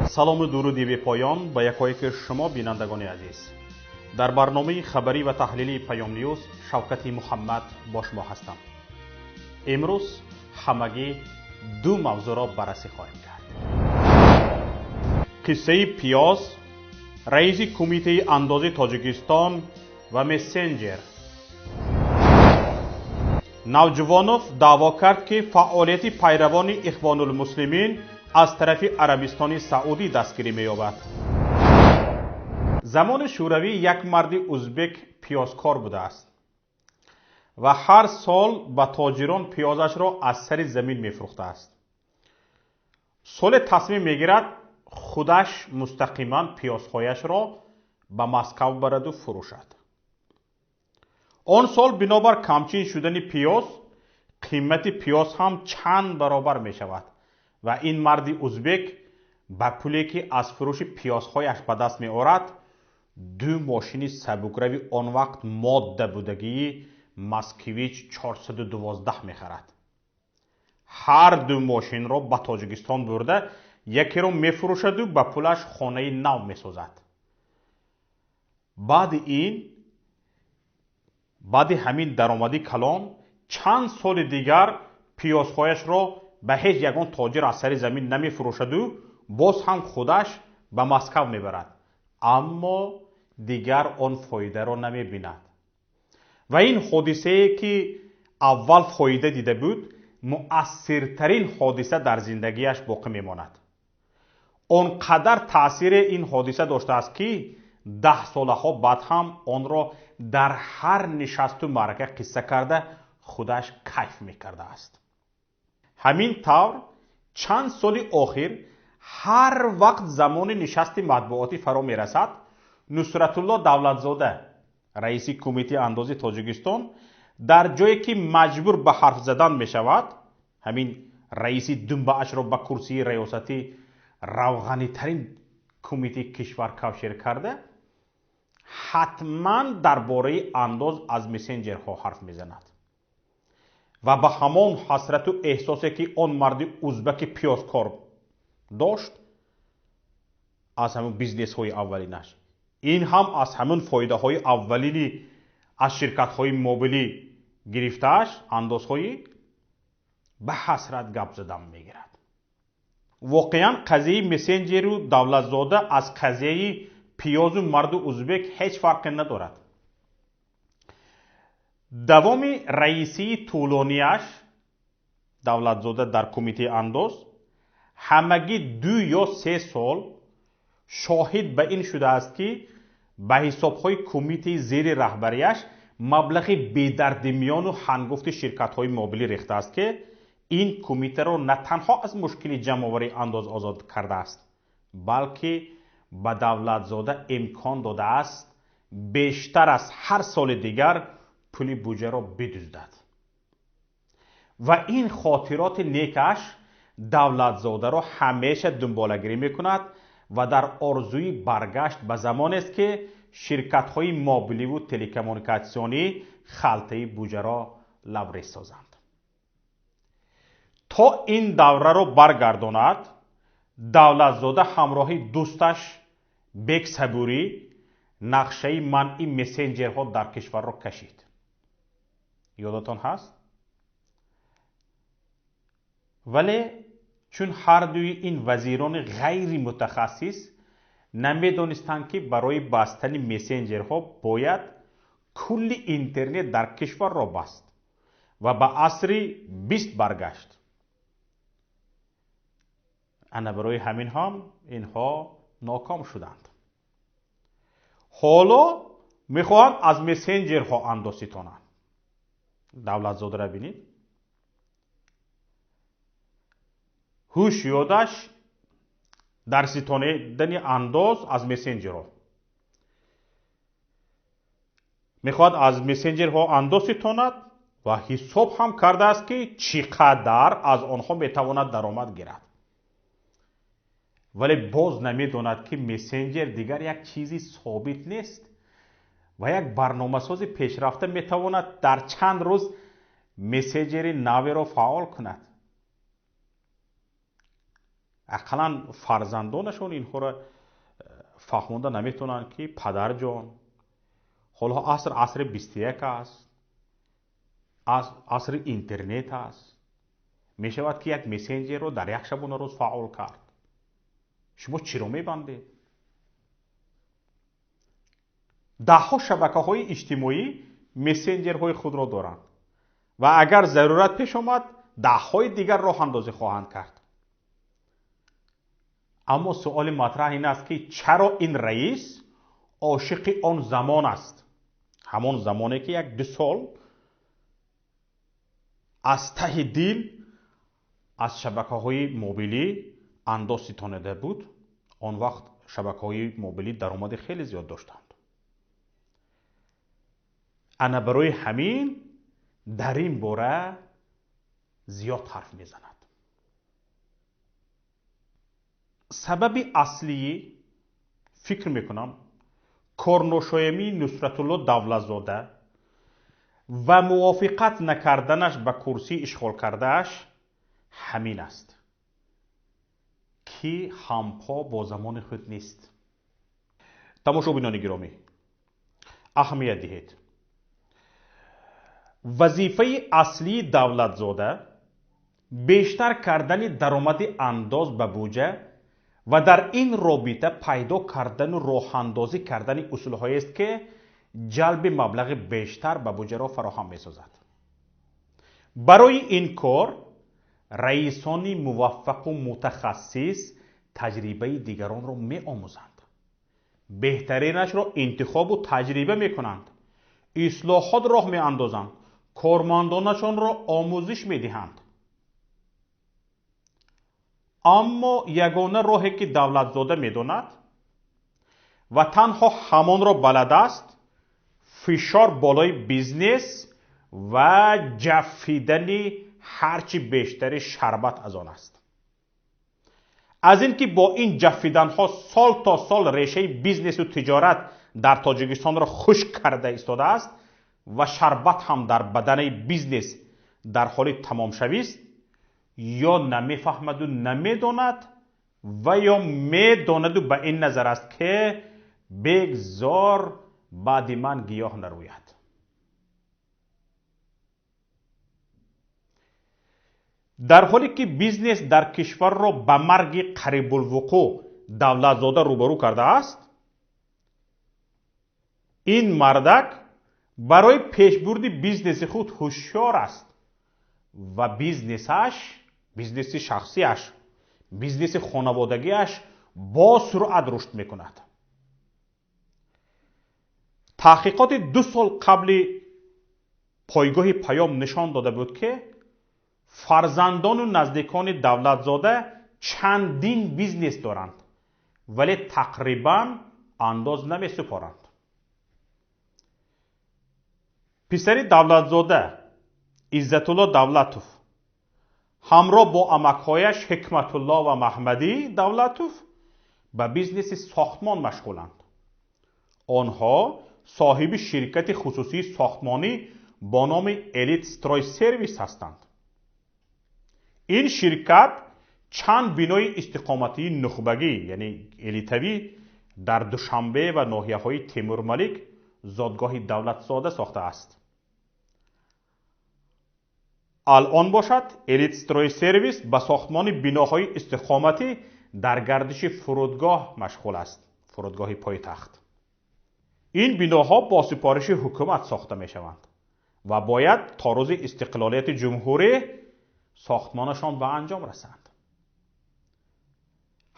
Салому дуруди бепоён ба якояки шумо, бинандагони азиз. Дар барномаи хабарӣ ва таҳлилии Паём Ньюз Шавкати Муҳаммад бо шумо ҳастам. Имрӯз ҳамагӣ ду мавзӯъро баррасӣ хоҳем кард. Қиссаи пиёз, раиси Кумитаи андози Тоҷикистон ва мессенҷер. Навҷувонов даъво кард, ки фаъолияти пайравони Ихвонулмуслимин аз тарафи Арабистони Саудӣ дастгирӣ меёбад. Замони Шӯравӣ як марди узбек пиёзкор будааст ва ҳар сол ба тоҷирон пиёзашро аз сари замин мефурӯхтааст. Соле тасмим мегирад, худаш мустақиман пиёзҳояшро ба Москав бараду фурӯшад. Он сол бинобар камчин шудани пиёз, қимати пиёз ҳам чанд баробар мешавад ва ин марди узбек ба пуле, ки аз фурӯши пиёзҳояш ба даст меорад, ду мошини сабукрави он вақт модда будагии Москвич 412 мехарад. Ҳар ду мошинро ба Тоҷикистон бурда, якеро мефурӯшаду ба пулаш хонаи нав месозад. Баъди ин, баъди ҳамин даромади калон, чанд соли дигар пиёзҳояшро ба ҳеҷ ягон тоҷир аз сари замин намефурӯшаду боз ҳам худаш ба Москав мебарад, аммо дигар он фоидаро намебинад. Ва ин ҳодисае, ки аввал фоида дида буд, муассиртарин ҳодиса дар зиндагиаш боқӣ мемонад. Он қадар таъсире ин ҳодиса доштааст, ки 10 солаҳо баъд ҳам онро дар ҳар нишасту маърака қисса карда, худаш кайф мекардааст. Ҳамин тавр, чанд соли охир ҳар вақт замони нишасти матбуотӣ фаро мерасад, Нусратулло Давлатзода, раиси Кумитаи андози Тоҷикистон, дар ҷое ки маҷбур ба ҳарф задан мешавад, ҳамин раиси думбаашро ба курсии раёсати равғанитарин кумитаи кишвар кавшер карда, ҳатман дар бораи андоз аз мессенҷерҳо ҳарф мезанад ва ба ҳамон ҳасрату эҳсосе, ки он марди узбаки пиёзкор дошт аз ҳамун бизнесҳои аввалинаш, ин ҳам аз ҳамун фоидаҳои аввалини аз ширкатҳои мобилӣ гирифтааш андозҳои ба ҳасрат гап задан мегирад. Воқеан, қазияи мессенҷеру Давлатзода аз қазияи пиёзу марду узбек ҳеҷ фарқе надорад. Давоми раисии тӯлонияш Давлатзода дар Кумитаи андоз ҳамагӣ 2 ё 3 сол шоҳид ба ин шудааст, ки ба ҳисобҳои кумитаи зери раҳбарияш маблағи бедардимиёну ҳангуфти ширкатҳои мобилӣ рехтааст, ки ин кумитаро на танҳо аз мушкили ҷамъоварии андоз озод кардааст, балки ба Давлатзода имкон додааст бештар аз ҳар соли дигар пули буҷаро бидуздад. Ва ин хотироти некаш Давлатзодаро ҳамеша дунболагирӣ мекунад ва дар орзуи баргашт ба замонест, ки ширкатҳои мобиливу телекоммуникатсионӣ халтаи буҷаро лабрез созанд. То ин давраро баргардонад, Давлатзода ҳамроҳи дӯсташ Бек Сабурӣ нақшаи манъи мессенҷерҳо дар кишварро кашид. Ёдатон ҳаст? Вале чун ҳардуи ин вазирони ғайримутахассис намедонистанд, ки барои бастани мессенҷерҳо бояд кулли интернет дар кишварро баст ва ба асри 20 баргашт, ана барои ҳамин ҳам инҳо ноком шуданд. Ҳоло мехоҳанд аз мессенҷерҳо андоз ситонанд. Давлатзодаро бинед, ҳуш ёдаш дар ситонидани андоз аз мессенҷерҳо. Мехоҳад аз мессенҷерҳо андоз ситонад ва ҳисоб ҳам кардааст, ки чӣ қадар аз онҳо метавонад даромад гирад. Вале боз намедонад, ки мессенҷер дигар як чизи собит нест ва як барномасози пешрафта метавонад дар чанд рӯз мессенҷери наверо фаъол кунад. Ақаллан фарзандонашон инҳоро фаҳмонда наметавонанд, ки падарҷон, ҳоло аср асри 21 аст, асри интернет аст. Мешавад ки як мессенҷерро дар як шабонарӯз фаъол кард. Шумо чиро мебандед? Даҳҳо шабакаҳои иҷтимоӣ мессенҷерҳои худро доранд ва агар зарурат пеш омад, даҳҳои дигар роҳандозӣ хоҳанд кард. Аммо суоли матраҳ ин аст, ки чаро ин раис ошиқи он замон аст? Ҳамон замоне ки 1-2 сол аз таҳи дил аз шабакаҳои мобилӣ андоз ситонида буд. Он вақт шабакаҳои мобилӣ даромади хеле зиёд доштанд. Ана барои ҳамин дар ин бора зиёд ҳарф мезанад. Сабаби аслии, фикр мекунам, корношоямии Нусратулло Давлатзода ва мувофиқат накарданаш ба курсии ишғол кардааш ҳамин аст, ки ҳампо бо замони худ нест. Тамошобинони гиромӣ, аҳамият диҳед. Вазифаи аслии Давлатзода бештар кардани даромади андоз ба буҷа ва дар ин робита пайдо кардану роҳандозӣ кардани усулҳоест, ки ҷалби маблағи бештар ба буҷаро фароҳам месозад. Барои ин кор раисони муваффақу мутахассис таҷрибаи дигаронро меомӯзанд, беҳтаринашро интихобу таҷриба мекунанд, ислоҳот роҳ меандозанд, кормандонашонро омӯзиш медиҳанд. Аммо ягона роҳе ки Давлатзода медонад ва танҳо ҳамонро балад аст, фишор болои бизнес ва ҷафидани ҳарчи бештари шарбат аз он аст. Аз ин ки бо ин ҷафиданҳо сол то сол решаи бизнесу тиҷорат дар Тоҷикистонро хушк карда истодааст ва шарбат ҳам дар баданаи бизнес дар ҳоли тамомшавист, ё намефаҳмаду намедонад ва ё медонаду ба ин назар аст, ки бегзор баъди ман гиёҳ нарӯяд. Дар ҳоле ки бизнес дар кишварро ба марги қарибулвуқӯъ Давлатзода рӯбарӯ кардааст, ин мардак барои пешбурди бизнеси худ ҳушёр аст ва бизнесаш, бизнеси шахсиаш, бизнеси хонаводагиаш бо суръат рушд мекунад. Таҳқиқоти 2 сол қабли пойгоҳи Паём нишон дода буд, ки фарзандону наздикони Давлатзода чандин бизнес доранд, вале тақрибан андоз намесупоранд. Писари Давлатзода Иззатулло Давлатов ҳамроҳ бо амакҳояш Ҳикматулло ва Маҳмадӣ Давлатов ба бизнеси сохтмон машғуланд. Онҳо соҳиби ширкати хусусии сохтмонӣ бо номи Элит Строй Сервис ҳастанд. Ин ширкат чанд бинои истиқоматии нухбагӣ, яъне элитавӣ, дар Душанбе ва ноҳияҳои Темурмалик, зодгоҳи Давлатзода сохтааст. Алон бошад, Элит Строй Сервис ба сохтмони биноҳои истиқоматӣ дар гардиши фурудгоҳ машғул аст, фурудгоҳи пойтахт. Ин биноҳо бо супориши ҳукумат сохта мешаванд ва бояд то рӯзи истиқлолияти ҷумҳурӣ сохтмонашон ба анҷом расанд.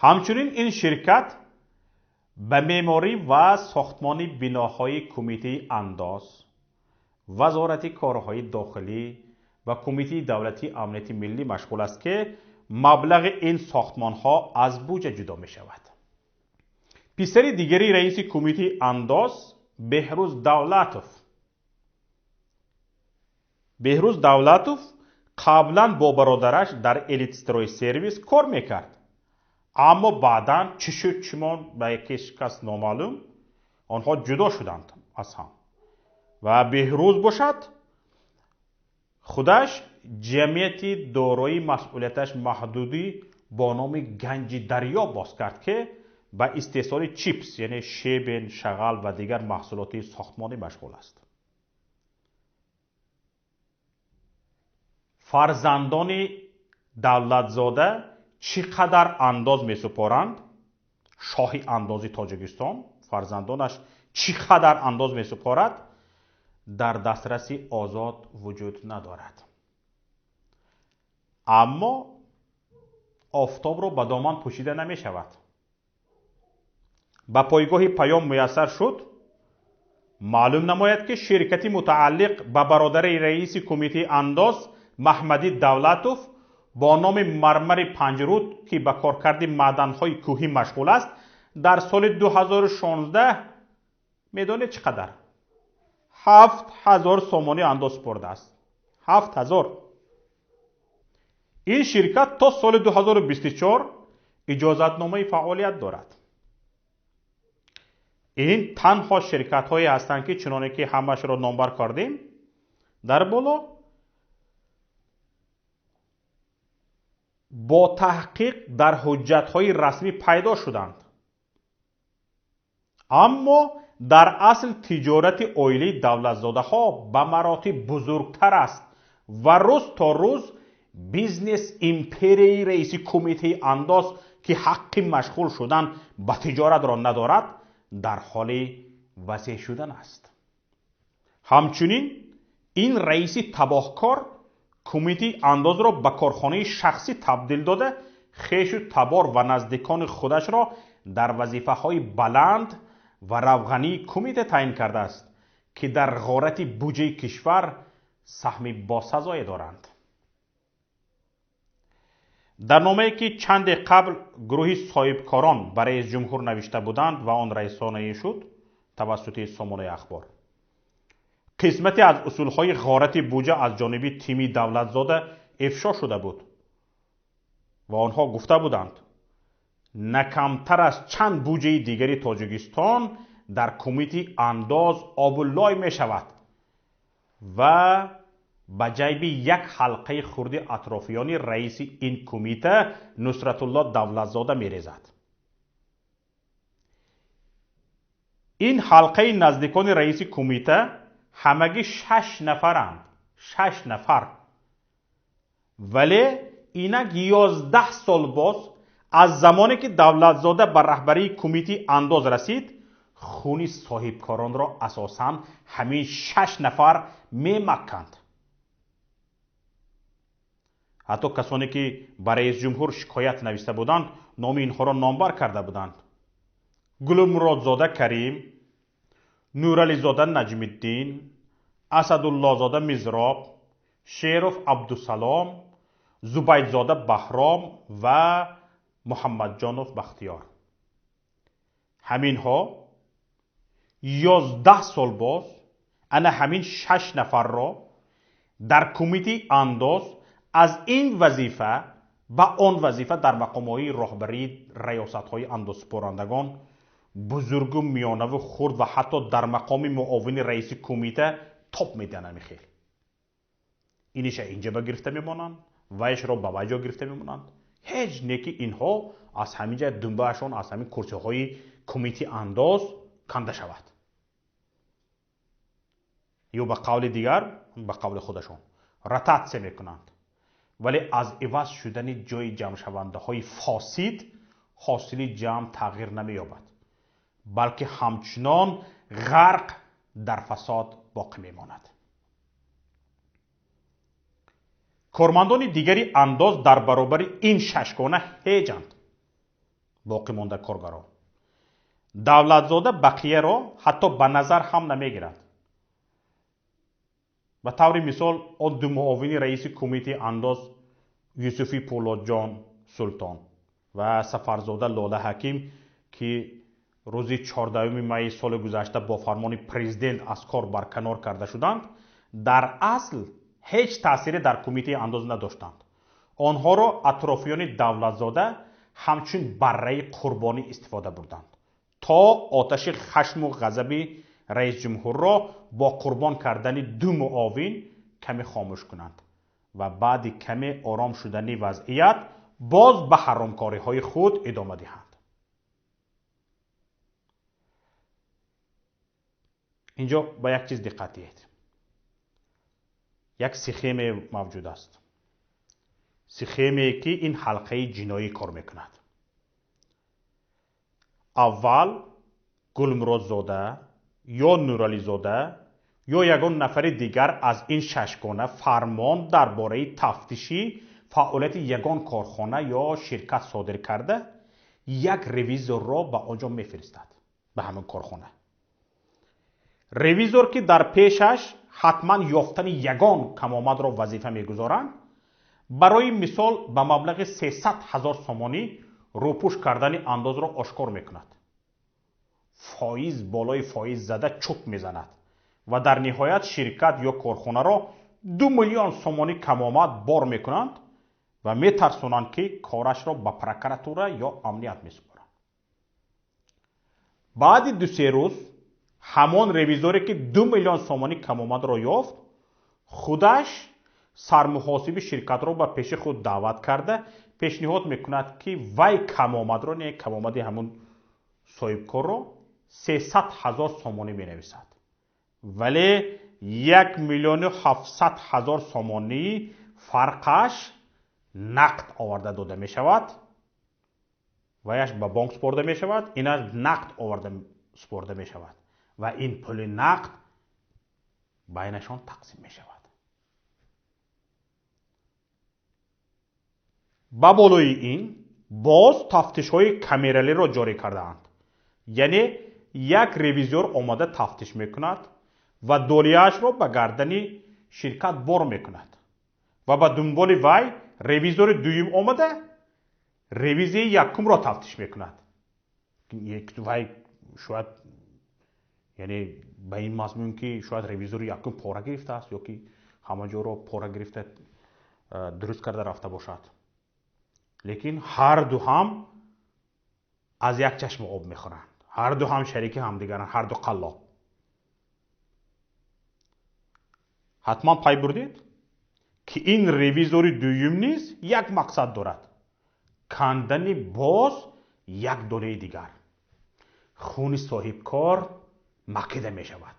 Ҳамчунин ин ширкат ба меъморӣ ва сохтмони биноҳои Кумитаи андоз, Вазорати корҳои дохилӣ ва Кумитаи давлатии амнияти миллӣ машғул аст, ки маблағи ин сохтмонҳо аз буҷа ҷудо мешавад. Писари дигари раиси Кумитаи андоз Беҳрӯз Давлатов. Беҳрӯз Давлатов қаблан бо бародараш дар Элит Строй Сервис кор мекард, аммо баъдан чӣ шуд, чӣ монд, ба ҳеҷ кас номаълум, онҳо ҷудо шуданд аз ҳам. Ва Беҳрӯз бошад худаш ҷамъияти дорои масъулияташ маҳдуди бо номи Ганҷи Дарё боз кард, ки ба истеҳсоли чипс, яъне щебень, шағал ва дигар маҳсулоти сохтмонӣ машғул аст. Фарзандони Давлатзода чӣ қадар андоз месупоранд? Шоҳи андози Тоҷикистон фарзандонаш чӣ қадар андоз месупорад, дар дастраси озод вуҷуд надорад. Аммо офтобро ба доман пӯшида намешавад. Ба пойгоҳи паём муяссар шуд маълум намояд, ки ширкати мутааллиқ ба бародари раиси кумитаи андоз Маҳмадӣ Давлатов бо номи Мармари Панҷруд, ки ба коркарди маъданҳои кӯҳӣ машғул аст, дар соли 2016 медонед чӣ қадар? 7000 сомонӣ андоз супордааст. 7000. Ин ширкат то соли 2024 иҷозатномаи фаъолият дорад. Ин танҳо ширкатҳое ҳастанд, ки чуноне ки ҳамашро номбар кардем дар боло, бо таҳқиқ дар ҳуҷҷатҳои расмӣ пайдо шуданд. Аммо дар асл тиҷорати оилаи Давлатзодаҳо ба маротиб бузургтар аст ва рӯз то рӯз бизнес империяи раиси кумитаи андоз, ки ҳаққи машғул шудан ба тиҷоратро надорад, дар ҳоли васеъ шудан аст. Ҳамчунин ин раиси табоҳкор кумитаи андозро ба корхонаи шахсӣ табдил дода, хешу табор ва наздикони худашро дар вазифаҳои баланд ва равғании кумита таъин кардааст, ки дар ғорати буҷаи кишвар саҳми босазое доранд. Дар номае, ки чанде қабл гурӯҳи соҳибкорон ба раис ҷумҳур навишта буданд ва он раисонаӣ шуд тавассути сомонаи ахбор, қисмате аз усулҳои ғорати буҷа аз ҷониби тими Давлатзода ифшо шуда буд ва онҳо гуфта буданд, на камтар аз чанд буҷаи дигари Тоҷикистон дар кумитаи андоз обу лой мешавад ва ба ҷайби як ҳалқаи хурди атрофиёни раиси ин кумита Нусратулло Давлатзода мерезад. Ин ҳалқаи наздикони раиси кумита ҳамагӣ 6 нафаранд. 6 нафар. Вале инак 11 сол боз аз замоне ки Давлатзода ба раҳбарии кумитаи андоз расид, хуни соҳибкоронро асосан ҳамин 6 нафар мемакканд. Ҳатто касоне ки ба раис ҷумҳур шикоят нависта буданд, номи инҳоро номбар карда буданд: Гулмуродзода Карим, Нурализода Наҷмиддин, Асадуллозода Мизроб, Шеров Абдусалом, Зубайдзода Баҳром ва Муҳаммадҷонов Бахтиёр. Ҳаминҳо 11 сол боз ана ҳамин 6 нафарро дар кумитаи андоз аз ин вазифа ба он вазифа дар мақомҳои роҳбарии раёсатҳои андозсупорандагон бузургу миёнаву хурд ва ҳатто дар мақоми муовини раиси кумита топ медиҳанд. Ҳамин хел иниша инҷа ба гирифта мемонанд, вайшро ба вай ҷо гирифта мемонанд. Ҳеҷ не ки инҳо аз ҳамин ҷа думбаашон аз ҳамин курсиҳои кумитаи андоз канда шавад. Ё ба қавли дигар, ба қавли худашон ротатсия мекунанд. Вале аз иваз шудани ҷои ҷамъшавандаҳои фосид ҳосили ҷамъ тағйир намеёбад, балки ҳамчунон ғарқ дар фасод боқӣ мемонад. Кормандони дигари андоз дар баробари ин шашгона ҳеҷанд боқӣ монда коргарон. Давлатзода бақияро ҳатто ба назар ҳам намегирад. Ба таври мисол, он ду муовини раиси кумитаи андоз Юсуфи Пӯлодҷон Султон ва Сафарзода Лола Ҳаким, ки рӯзи 14 майи соли гузашта бо фармони президент аз кор барканор карда шуданд, дар асл ҳеҷ таъсире дар кумитаи андоз надоштанд. Онҳоро атрофиёни Давлатзода ҳамчун барраи қурбонӣ истифода бурданд, то оташи хашму ғазаби раисҷумҳурро бо қурбон кардани ду муовин каме хомӯш кунанд ва баъди каме ором шудани вазъият Боз ба ҳаромкориҳои худ идома диҳанд. Инҷо ба як чиз диққат диҳед. Як схеме мавҷуд аст, схемее ки ин ҳалқаи ҷиноӣ кор мекунад. Аввал Гулмуродзода ё Нурализода ё ягон нафари дигар аз ин шашгона фармон дар бораи тафтиши фаъолияти ягон корхона ё ширкат содир карда, як ревизорро ба он ҷо мефиристад, ба ҳамон корхона. Ревизор, ки дар пешаш ҳатман ёфтани ягон камомадро вазифа мегузоранд, барои мисол ба маблағи 300 ҳазор сомонӣ рӯпӯш кардани андозро ошкор мекунад. Фоиз болои фоиз зада чӯб мезанад ва дар ниҳоят ширкат ё корхонаро 2 миллион сомонӣ камомад бор мекунанд ва метарсонанд, ки корашро ба прокуратура ё амният месупоранд. Баъди 2-се рӯз ҳамон ревизоре, ки 2 миллион сомонӣ камомадро ёфт, худаш сармуҳосиби ширкатро ба пеши худ даъват карда пешниҳод мекунад, ки вай камомадро, не камомади ҳамун соҳибкорро 300 ҳазор сомонӣ менависад, вале 1 миллиону 700 ҳазор сомонӣ фарқаш нақд оварда дода мешавад, ваяш ба бонк супорда мешавад, инаш нақд оварда супорда мешавад ва ин пули нақд байнашон тақсим мешавад. Ба болои ин боз тафтишҳои камералиро ҷорӣ кардаанд. Яъне як ревизор омада тафтиш мекунад ва долияашро ба гардани ширкат бор мекунад ва ба дунболи вай ревизори дуюм омада ревизияи якумро тафтиш мекунад. Вай шояд, яъне ба ин мазмун ки шояд ревизори якум пора гирифтааст ё ки ҳама ҷоро пора гирифта дуруст карда рафта бошад. Лекин ҳар ду ҳам аз як чашма об мехӯранд, ҳар ду ҳам шарики ҳамдигаранд, ҳар ду қаллоб. Ҳатман пай бурдед, ки ин ревизори дуюм низ як мақсад дорад: кандани боз як долаи дигар. Хуни соҳибкор макида мешавад.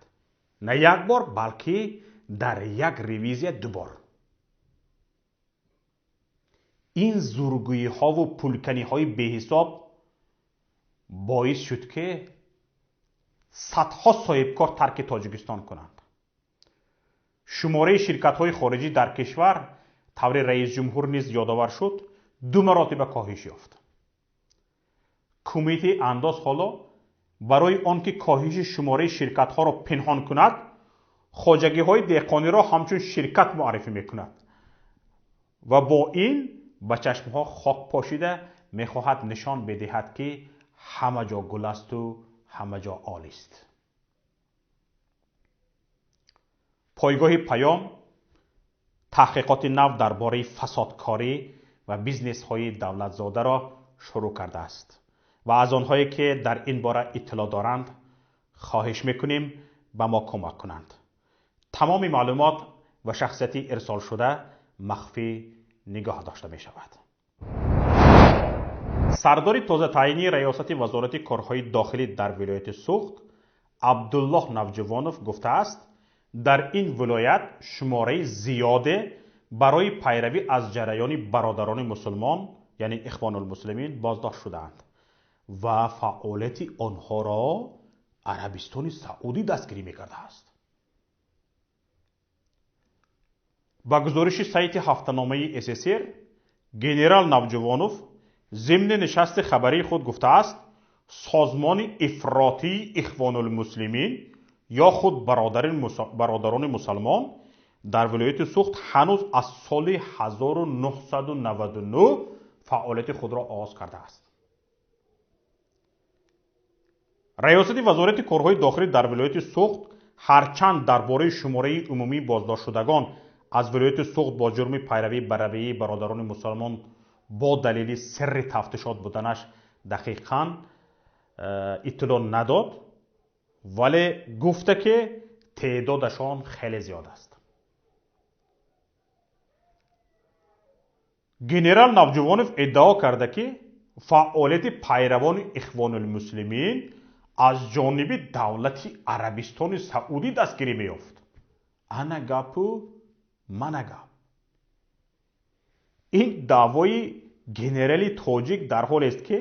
На як бор, балки дар як ревизия 2 бор. Ин зургӯиҳову пулканиҳои беҳисоб боис шуд, ки садҳо соҳибкор тарки Тоҷикистон кунанд. Шумораи ширкатҳои хориҷӣ дар кишвар, таври раисҷумҳур низ ёдовар шуд, 2 маротиба коҳиш ёфт. Кумитаи андоз ҳоло барои он ки коҳиши шумораи ширкатҳоро пинҳон кунад, хоҷагиҳои деҳқониро ҳамчун ширкат муаррифӣ мекунад ва бо ин ба чашмҳо хок пошида мехоҳад нишон бидиҳад, ки ҳама ҷо гул асту ҳама ҷо олист. Пойгоҳи Паём таҳқиқоти нав дар бораи фасодкорӣ ва бизнесҳои давлатзодаро шурӯъ кардааст ва аз онҳое ки дар ин бора иттилоъ доранд хоҳиш мекунем ба мо кӯмак кунанд. Тамоми маълумот ва шахсияти ирсолшуда махфӣ нигоҳ дошта мешавад. Сардори тозатаъйини раёсати вазорати корҳои дохилӣ дар вилояти Суғд Абдуллоҳ Навҷувонов гуфтааст, дар ин вилоят шумораи зиёде барои пайравӣ аз ҷараёни бародарони мусулмон, яъне Ихвонулмуслимин, боздошт шудаанд ва фаъолияти онҳоро Арабистони Саудӣ дастгирӣ мекардааст. Ба гузориши сайти ҳафтаномаи СССР, генерал Навҷувонов зимни нишасти хабарии худ гуфтааст, созмони ифротии Ихвонулмуслимин ё худ бародарони мусалмон дар вилояти Суғд ҳанӯз аз соли 1999 фаъолияти худро оғоз кардааст. Раёсати вазорати корҳои дохилӣ дар вилояти Суғд ҳарчанд дар бораи шумораи умумии боздоштшудагон аз вилояти Суғд бо ҷурми пайравӣ ба равияи бародарони мусалмон бо далели сирри тафтишот буданаш дақиқан иттилоъ надод, вале гуфта ки теъдодашон хеле зиёд аст. Генерал Навҷувонов иддао карда, ки фаъолияти пайравони Ихвонулмуслимин аз ҷониби давлати Арабистони Саудӣ дастгирӣ меёфт. Ана гапу мана гап. Ин даъвои генерали тоҷик дар ҳолест, ки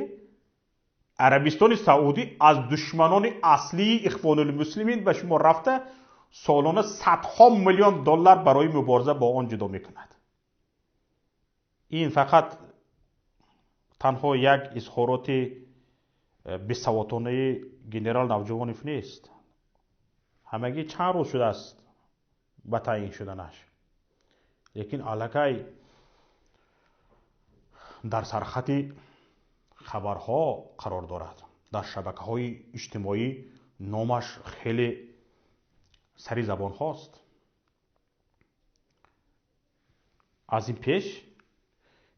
Арабистони Саудӣ аз душманони аслии Ихвонулмуслимин ба шумор рафта, солона садҳо миллион доллар барои мубориза бо он ҷудо мекунад. Ин фақат танҳо як изҳороти бесаводонаи генерал Навҷувонов нест. Ҳамагӣ чанд рӯз шудааст ба таъин шуданаш, лекин аллакай дар сархати хабарҳо қарор дорад. Дар шабакаҳои иҷтимоӣ номаш хеле сари забонҳост. Аз ин пеш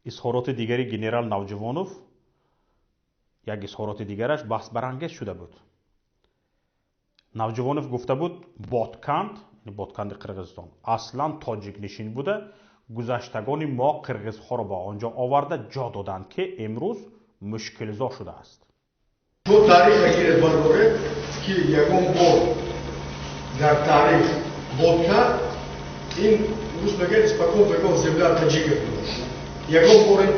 изҳороти дигари генерал Навҷувонов, як изҳороти дигараш баҳсбарангез шуда буд. Навҷувонов гуфта буд, Ботканд, Ботканди Қирғизистон, аслан тоҷикнишин буда, гузаштагони мо қирғизҳоро ба он ҷо оварда ҷо доданд, ки имрӯз мушкилзо шудааст. Шу тариха гиред бардоред, ки ягон бор дар таърих Ботканд ин рус мегӯяд, испокон веков земля таджиков будааст. Ягон бор ин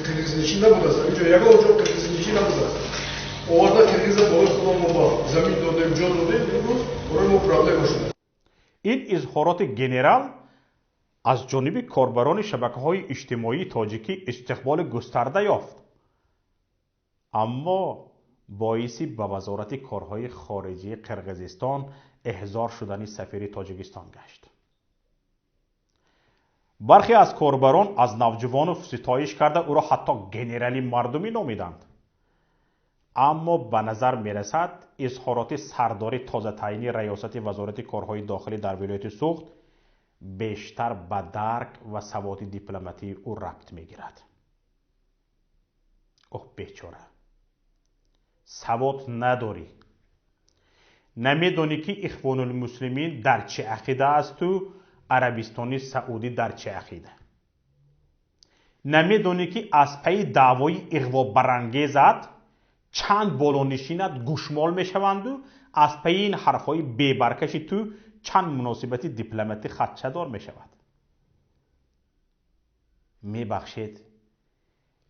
қирғизнишин набудааст. Инҷо ягон ҷо қирғизнишин набудааст. Оварда қирғиза болои худо мо ба замин додем, ҷо додем, имрӯз барои мо проблема шудааст. Ин изҳороти генерал аз ҷониби корбарони шабакаҳои иҷтимоии тоҷикӣ истиқболи густарда ёфт, аммо боиси ба Вазорати корҳои хориҷии Қирғизистон эҳзор шудани сафири Тоҷикистон гашт. Бархе аз корбарон аз Навҷувонов ситоиш карда, ӯро ҳатто генерали мардумӣ номиданд. Аммо ба назар мерасад, изҳороти сардори тозатаъини раёсати Вазорати корҳои дохилӣ дар вилояти Суғд бештар ба дарк ва саводи дипломатии ӯ рабт мегирад. Оҳ, бечора, савод надорӣ, намедонӣ, ки Ихвонулмуслимин дар чӣ ақида асту Арабистони Саудӣ дар чӣ ақида, намедонӣ, ки аз пайи даъвои иғвобарангезат чанд болонишинат гӯшмол мешаванду аз пайи ин ҳарфҳои бебаркаши ту чанд муносибати дипломатӣ хадшадор мешавад. Мебахшед,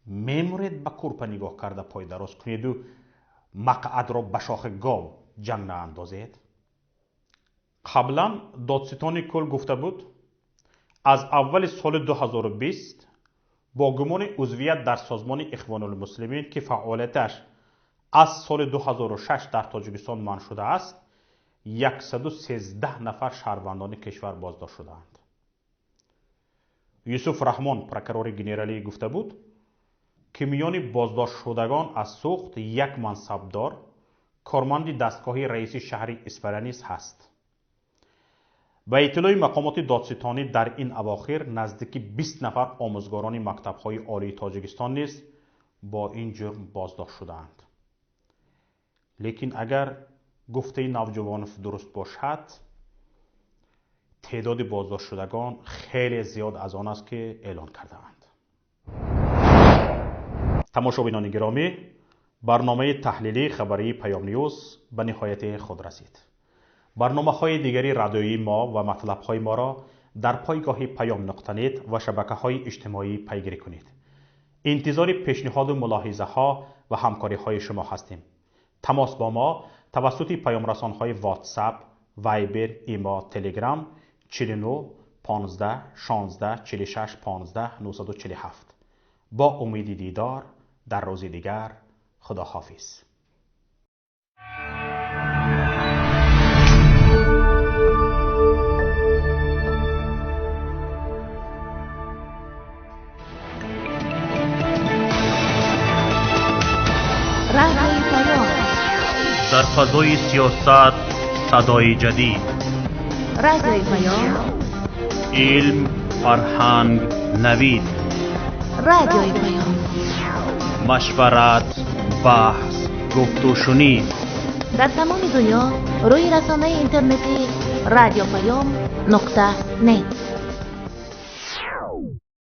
мемуред, ба курпа нигоҳ карда пойдароз кунеду мақъадро ба шохи гов ҷанг наандозед. Қаблан додситони кул гуфта буд, аз аввали соли 2020 бо гумони узвият дар созмони Ихвонулмуслимин, ки фаъолияташ аз соли 2006 дар Тоҷикистон манъ шудааст, 113 нафар шаҳрвандони кишвар боздошт шудаанд. Юсуф Раҳмон, прокурори генералӣ, гуфта буд, ки миёни боздоштшудагон аз Суғд як мансабдор, корманди дастгоҳи раиси шаҳри Исфара низ ҳаст. Ба иттилои мақомоти додситонӣ, дар ин авохир наздики 20 нафар омӯзгорони мактабҳои олии Тоҷикистон низ бо ин ҷурм боздошт шудаанд. Лекин агар гуфтаи Навҷувонов дуруст бошад, теъдоди боздоштшудагон хеле зиёд аз он аст, ки эълон кардаанд. Тамошобинони гиромӣ, барномаи таҳлилии хабарии Паём Ньюз ба ниҳояти худ расид. Барномаҳои дигари радиоии мо ва матлабҳои моро дар пойгоҳи Паём нуқта нет ва шабакаҳои иҷтимоӣ пайгирӣ кунед. Интизори пешниҳоду мулоҳизаҳо ва ҳамкориҳои шумо ҳастем. Тамос бо мо тавассути паёмрасонҳои WhatsApp, Viber, Имо, Telegram 49 15 16 46 15 947. Бо умеди дидор дар рӯзи дигар, Худоҳофиз. Дар фазои сиёсат садои ҷадид, Радиои Паём, илм, фарҳанг, навид, Радиои Паём, машварат, баҳс, гуфтушунид. Дар тамоми дунё рӯи расонаи интернетии Радио Паём нуқта нет.